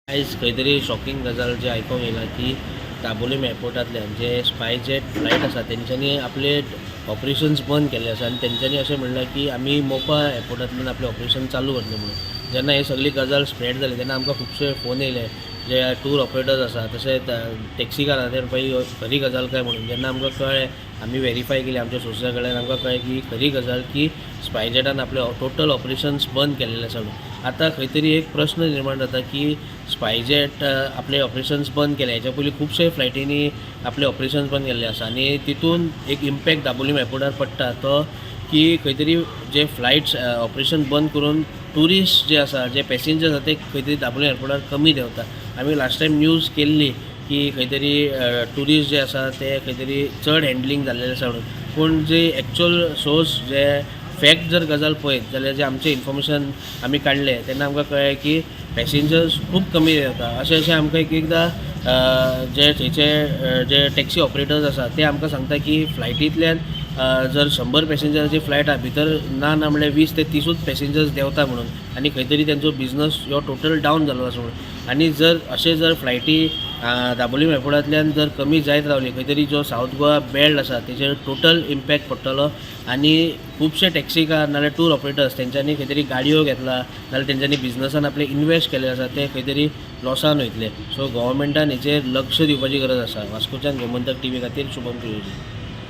आयज खंय तरी शॉकिंग गजाल जी आयकोंक येयला की दाबोलीम एअरपोर्टांतल्यान जे स्पायसजेट फ्लायट आसा तेंच्यांनी आपले ऑपरेशन्स बंद केल्ले आसा आनी तेंच्यांनी अशें म्हणलां की आमी मोपा एअरपोर्टांतल्यान आपलें ऑपरेशन चालू करतले म्हणून. जेन्ना हे सगळी गजाल स्प्रेड जाली तेन्ना आमकां खुबशे फोन येयले, जे टूर ऑपरेटर्स आसा तशेंच टॅक्सीकार आसा, ते म्हणपा खरी गजाल काय म्हणून. जेन्ना आमकां कळ्ळें, आमी वेरीफाय केली आमच्या सोर्सा कडल्यान, आमकां कळ्ळें की खरी गजाल की स्पायसजेटान आपले टोटल ऑपरेशन्स बंद केलेले आसा म्हणून. आतां खंय तरी एक प्रश्न निर्माण जाता की स्पायसजेट आपले ऑपरेशन्स बंद केले, हेच्या पयलीं खुबशे फ्लायटींनी आपले ऑपरेशन्स बंद केल्ले आसा आनी तितून एक इम्पॅक्ट दाबोलीम एअरपोर्टार पडटा तो की खंय तरी जे फ्लायट्स ऑपरेशन बंद करून ट्युरिस्ट जे आसा, जे पॅसेंजर्स आसा, ते खंय तरी दाबोलीम एअरपोर्टार कमी देंवता. आमी लास्ट टायम न्यूज केल्ली की खंय तरी ट्युरिस्ट जे आसा ते खंय तरी चड हँडलिंग जाल्लेलें आसा म्हणून. पूण जे एक्चुअल सोर्स, जे फॅक्ट जर गजाल पळयत जाल्यार, जे आमचें इन्फॉर्मेशन आमी काडलें तेन्ना आमकां कळ्ळें की पॅसेंजर्स खूब कमी देंवता. अशें अशें आमकां एक एकदां जे थंयचे जे टॅक्सी ऑपरेटर्स आसा ते आमकां सांगता की फ्लायटींतल्यान जर 100 पॅसेंजराची फ्लायट आहा, भितर ना ना म्हणल्यार 20 ते 30ूच पॅसेंजर्स देंवता म्हणून आनी खंय तरी तेंचो बिजनस हो टोटल डावन जाल्लो आसा म्हणून. आनी जर अशें जर फ्लायटी दाबोलीम एअरपोर्टांतल्यान जर कमी जायत रावली, खंय तरी जो सावथ गोवा बेल्ट आसा तेजेर टोटल इम्पॅक्ट पडटलो आनी खुबशे टॅक्सीकार नाल्यार टूर ऑपरेटर्स तेंच्यांनी खंय तरी गाडयो घेतला नाल्यार तेंच्यांनी बिजनसान आपले इनवेस्ट केल्ले आसा, ते खंय तरी लॉसान वयतले. सो गोवोरमेंटान हेचेर लक्ष दिवपाची गरज आसा. वास्कोच्यान गोमंतक टीव्ही खातीर शुभम तुळजी.